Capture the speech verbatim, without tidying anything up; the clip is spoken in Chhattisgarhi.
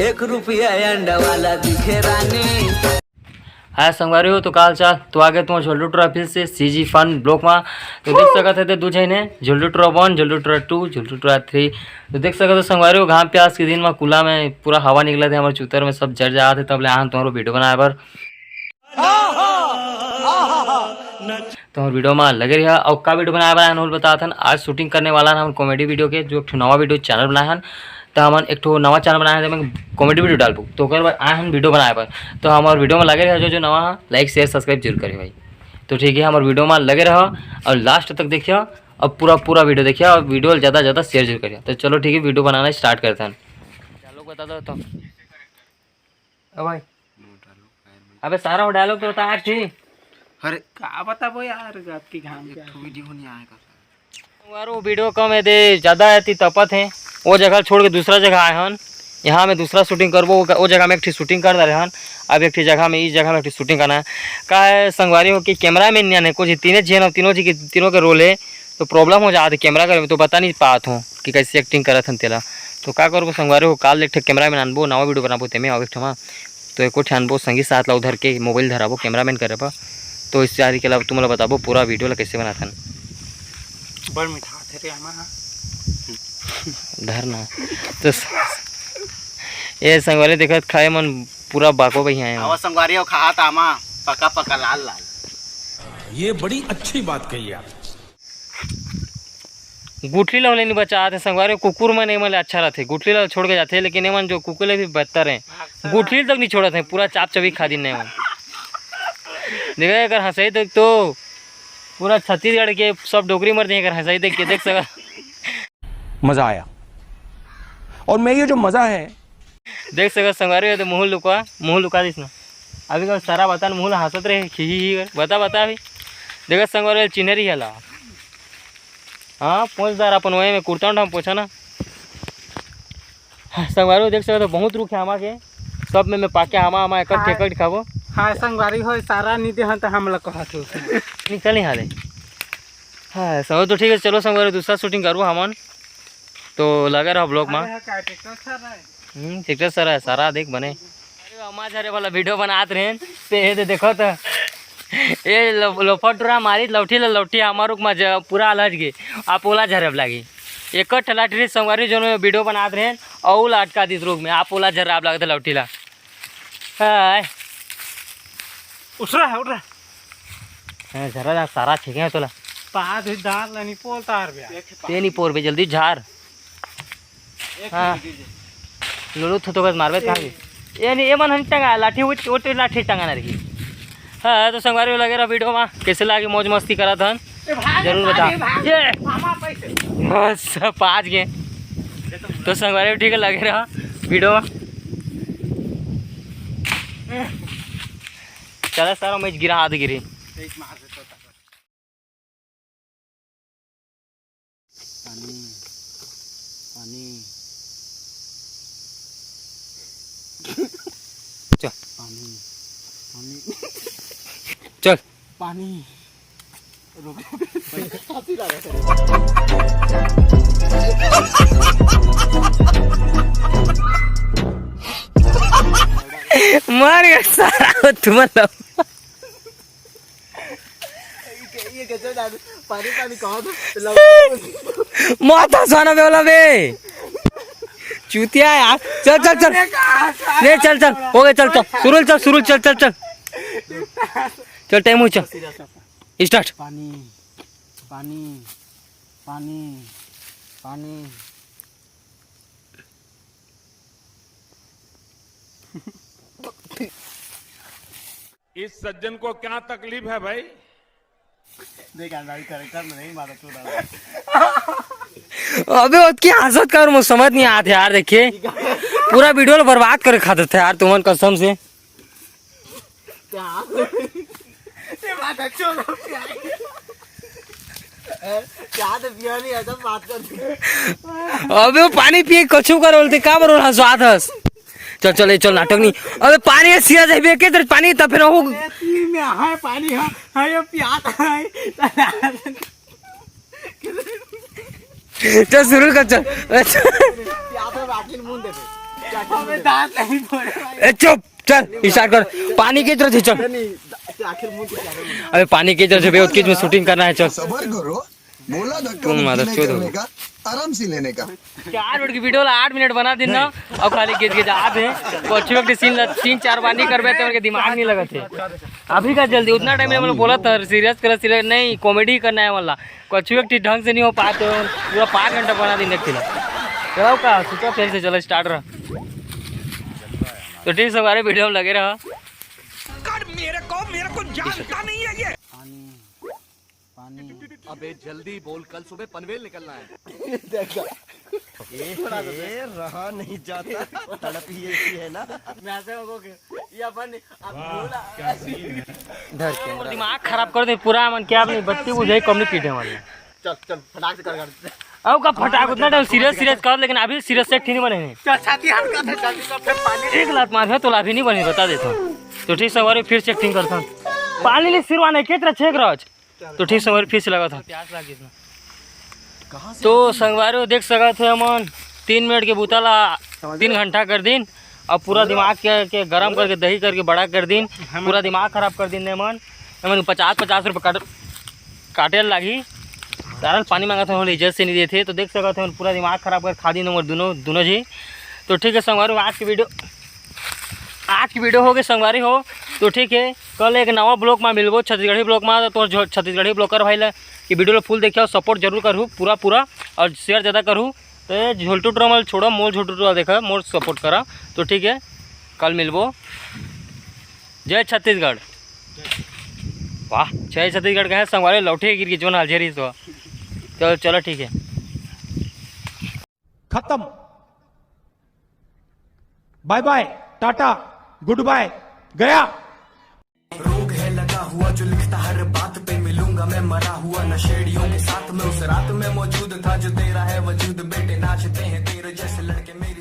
एक रुपया अंडा वाला दिखे रानी। हाय संगवारी हो, तो का हाल चाल? तो आगे तुम झोलटू टुरा फिर से सीजी फन ब्लॉग मा। तो देख सकत हे ते दू झन हे, झोलटू टुरा वन, झोलटू टुरा टू, झोलटू टुरा थ्री। तो देख सकत हो संगवारी हो, घाम प्यास के दिन मा कूला में पूरा हवा निकलत हे, हमर चूतर में सब जर जात हे, तब ले आन तुम्हारो वीडियो बनाए बर। तो हमर वीडियो में लगे रहिया। और का वीडियो बनाए वाला हन, ओला बताथन। आज शूटिंग करने वाला हन हम कॉमेडी वीडियो के, जो एक ठो नवा वीडियो चैनल बनाए हन। तो हमन एक ठो नवा चैनल बनाए हन, जेमे कॉमेडी वीडियो डालबो। तो ओकर बर आए हन वीडियो बनाए बर। तो हमर वीडियो में लगे रहिया, जो जो नवा है, लाइक, शेयर, सब्सक्राइब जरूर करिए भाई। तो ठीक है, हमर वीडियो में लगे रहा और लास्ट तक देखिए और पूरा पूरा वीडियो देखिए और वीडियो ज़्यादा ज़्यादा शेयर जरूर करिए। तो चलो ठीक है, वीडियो बनाना स्टार्ट करते हैं। डायलॉग बता दो तो। ओ भाई, अबे सारा वो डायलॉग तो बता यार जी। अरे का बताबो यार, रात की घाम एक के ठो आगे। वीडियो नहीं आएगा। तुम्हारो वीडियो कम है दे, ज्यादा है ती तपत है। वो जगह छोड़ के दूसरा जगह आए हन। यहाँ में दूसरा शूटिंग करबो, वो वो जगह में एक ठो शूटिंग कर रहे हन। अब एक ठो जगह में, इस जगह में एक ठो शूटिंग करना है। का है संगवारी हो कि कैमरा मैन नहीं आने, कुछ तीने झन, तीनों जी के, तीनों के रोल है, तो प्रॉब्लम हो जाते कैमरा करे में, तो बता नहीं पात हूँ कि कैसे एक्टिंग करत हन तेला। तो का करबो संगवारी हो, काल एक ठो कैमरा मैन आनबो, नवा वीडियो बनाबो तेमे, और एक ठो मा तो एको ठन आनबो संगी साथ ला, उधर के मोबाइल धराबो कैमरामैन करे पर। तो इस यारी के ला तुमला बताबो पूरा वीडियो ला कैसे बनाथन। बड़ मिठाथे रे आमा हा। धर ना। तो स-, ये संगवारी देखत खाए मन पूरा बाको बही आए आवा हैं। संगवारी हो खात आमा, पका पका लाल लाल। ये बड़ी अच्छी बात कही आप। गुठली ला होले नहीं बचात हे संगवारी, कुकुर मन एमन ले अच्छा रथे, गुठली ला छोड़ के जाथे, लेकिन एमन जो कुकुर ले भी बदतर हे, गुठली तक नहीं छोड़त हे, पूरा चाप चबी खा दिन एमन। देखा एकर हंसई देख तो पूरा छत्तीसगढ़ के सब डोकरी मर जाए एकर हंसई देख के, देख सका। मजा आया। और मैं ये जो मजा है देख सकत संगवारी हो, तो मुंह लुका, मुंह लुका दिस ना। अभी का सारा बता न, मुंह ला हंसत रहे, खिही ही कर। बता, बता अभी। देखत संगवारी हो, चिन्हरी हला। हाँ, पोंछदार अपन वही में कुर्ता उंडा में पोछा ना। हाँ, संगवारी हो, देख सकत हो, बहुत रुख है आमा के। सब में, में पाके आमा, आमा एकट हाँ। ठेकट खाबो। हाँ, संगवारी हो, सारा नी देहन त हमला कहत हो। निकल नहीं हाले। हाँ, सब तो ठीक है, चलो संगवारी, दूसरा शूटिंग करू हमन। तो लगे रहो ब्लॉग में। अरे, हाँ, का ट्रैक्टर चल रहा है? हम्म, ट्रैक्टर सर है, सारा देख बने। अरे, अमा झरे वाला वीडियो बनात रहेन, ते ये दे देखो तो। ये लो-, लोफर टुरा मारी लौठी ल-, लौठी हमार रुक मा ज-, पूरा अलहज गे। आप ओला झरब लागी। एक ठला ट्री संगवारी जोन वीडियो बनात रहेन, औ ला अटका दिस रुक में, आप ओला झरब लागत लौठी ला। हाय। उठ रहा है, उठ रहा है। हाँ, झरा जा, सारा छेके है तोला। पाद ही दांत ला नहीं पोलता हर बे। ते नहीं पोर बे, जल्दी झार। हाँ। लोलू थो तो बस मारबे कहाँ भी। ये नहीं, ये मन हम टंगा, लाठी उठ, उठ, लाठी टंगा ना रही। हाँ, तो संगवारी लगे रहा वीडियो में, कैसे लागे मौज मस्ती करा था, ए भाई, जरूर बता। भाई, भाई, ये। मामा पैसे। बस, पाँच गए। तो संगवारी ठीक है, लगे रहा वीडियो में। चला सारा मैच गिरा, हाथ गिरी। पानी, पानी। चल। पानी, पानी। चल। पानी। रुक। हंसी लगा तेरे। मार गया सारा तुम लोग। ये कैसे डाल-, पानी, पानी कहाँ था? माता साना बेवला बे। चूतिया यार। चल, चल, चल। ले, चल, चल। हो गया, चल, चल। सुरुल चल, सुरुल चल, चल, चल। चल, टाइम हो, चल। स्टार्ट। पानी, पानी, पानी, पानी। इस सज्जन को क्या तकलीफ है भाई? देख यार, भाई, कैरेक्टर में नहीं मारा तू दादा। अबे, उसकी हंसत कर, मुझे समझ नहीं आते यार। देखिए, पूरा वीडियो ला बर्बाद कर खाते थे यार, तुमन कसम से। क्या? ये बात अच्छी हो गई। क्या तो पिया नहीं है, तब बात कर दी। अबे, वो पानी पिए, कछू कर बोलते, का बरोल हंसवात हस? चल, चल, ए, चल, नाटक नहीं। अबे, पानी है, सिया जाइबे, के तेरे पानी, तब फिर हो। ए, तीन में है पानी, हाँ, हाँ, ये पियात है। चल, शुरू कर, चल। पियात है, बाकी मुंह दे दे। ए चुप, चल स्टार्ट कर। पानी की तरफ से चल। अबे पानी की तरफ से बे, उतकी में शूटिंग करना है, चल। सबर करो, बोला धक्का तुम मुक्की मादर नहीं चोद हो। करने का, आराम से लेने का। चार मिनट की वीडियो ला आठ मिनट बना दिन ना, और खाली गिद गिद आते हैं। तो अच्छी वक्त सीन ला तीन चार बार नहीं करबे तो उनके दिमाग नहीं लगत है। अभी का जल्दी, उतना टाइम में बोला था सीरियस कर, सीरियस नहीं, कॉमेडी करना है वाला। कुछ भी ढंग से नहीं हो पाते हो, पूरा पाँच घंटा बना दिन देखते ना। चलो का सोचा फिर से, चलो स्टार्ट रहा। तो ठीक संगवारी, वीडियो में लगे रहा। कर मेरे को, मेरे को जानता नहीं है ये। पानी, पानी। अबे जल्दी बोल, कल सुबह पनवेल निकलना है। देखो। ए, ए, रहा नहीं जाता, तड़प ही ऐसी है ना। मैं ऐसे होगा कि ये अपन अब वाह, बोला। क्या सीन है। धर के और दिमाग खराब कर दे पूरा। मन क्या अपनी बत्ती बुझाई, कम नहीं पीटे वाले। चल चल, फटाक से कर कर। अब का फटाक, उतना टाइम सीरियस सीरियस कर, लेकिन अभी सीरियस से ठीक नहीं बने हैं। चल छाती हल्का था, छाती का फिर पानी। एक लात मार है तो लाभी नहीं बनी, बता देता हूँ। तो ठीक संगवारी, फिर से एक्टिंग करता हूँ। पानी ले सिरवा नहीं, के तरह छेक रहा। तो ठीक संगवारी, फिर से लगा था। प्यास लगी इसमें। तो संगवारी हो, देख सकत हो हमन तीन मिनट के बूता ला तीन घंटा कर दिन, और पूरा दिमाग के, के गरम करके, दही करके बड़ा कर दिन, पूरा दिमाग खराब कर दिन हमन। हमन पचास पचास रुपये काट, काटे ला लागी। सारा पानी मांगत हो, इज्जत से नहीं देते, तो देख सकत हो पूरा दिमाग खराब कर खा दिन हमर दोनों, दोनों जी। तो ठीक है संगवारी, आज की वीडियो, आज की वीडियो हो गई संगवारी हो। तो ठीक है, कल एक नवा ब्लॉग में मिलबो छत्तीसगढ़ी ब्लॉग में। तो जो छत्तीसगढ़ी ब्लॉगर भाई ला ये वीडियो ला फुल देखियो, सपोर्ट जरूर करू पूरा पूरा, और शेयर ज़्यादा करू। तो ये झोलटू ड्रामा छोड़ो, मोर झोलटू ड्रामा देखा, मोर सपोर्ट करा। तो ठीक है, कल मिलबो। जय छत्तीसगढ़। वाह, जय छत्तीसगढ़ कहे संगवारी, लौटे गिर के जोन हाल झेरी सो। चलो चलो, ठीक है। खत्म। बाय बाय, टाटा, गुड बाय, गया। रोग है लगा हुआ जो लिखता हर बात पे, मिलूंगा मैं मरा हुआ नशेड़ियों के साथ में, उस रात में मौजूद था जो तेरा है वजूद। बेटे नाचते हैं तेरे जैसे लड़के मेरी